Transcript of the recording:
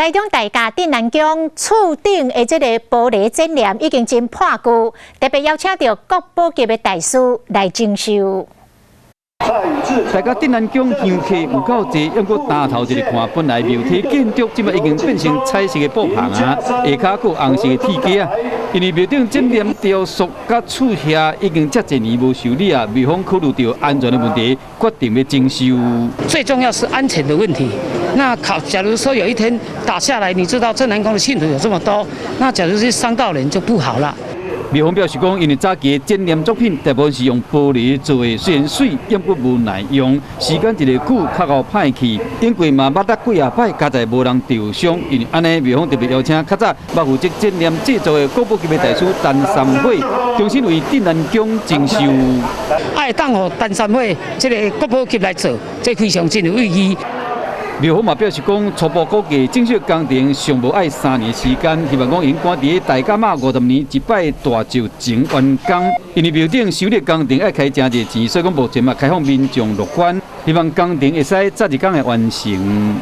台中大甲鎮瀾宮厝頂的這個玻璃剪簾已經真破舊，特別邀請著國寶級的大師來整修。大甲鎮瀾宮香客有夠濟，毋過擔頭一日看，本來廟體建築，這擺已經變成彩色的布棚啊，下跤閣有紅色的鐵架啊。因為廟頂剪簾雕塑佮厝瓦已經遮濟年無修理啊，廟方考慮著安全的問題，決定欲整修。最重要是安全的問題。那考，假如說有一天打下來，你知道鎮瀾宮的信徒有這麼多，那假如是傷到人就不好了。廟方表示講，因為早期的剪簾作品大部分是用玻璃做的，雖然媠，毋過無耐用，時間一個久較會歹去。頂過嘛捌得幾仔擺，佳哉無人著傷。因為按呢，廟方特別邀請較早捌負責剪簾製作的國寶級的大師陳三火，重新為鎮瀾宮整修。愛當予陳三火這个國寶級來做，這非常真有意義。廟方嘛表示講，初步估計整修工程上無愛3年時間，希望講會趕佇大甲媽50年一擺大醮前完工。因為廟頂修理工程愛開誠濟錢，所以講目前嘛開放民眾樂捐，希望工程會使早日工會完成。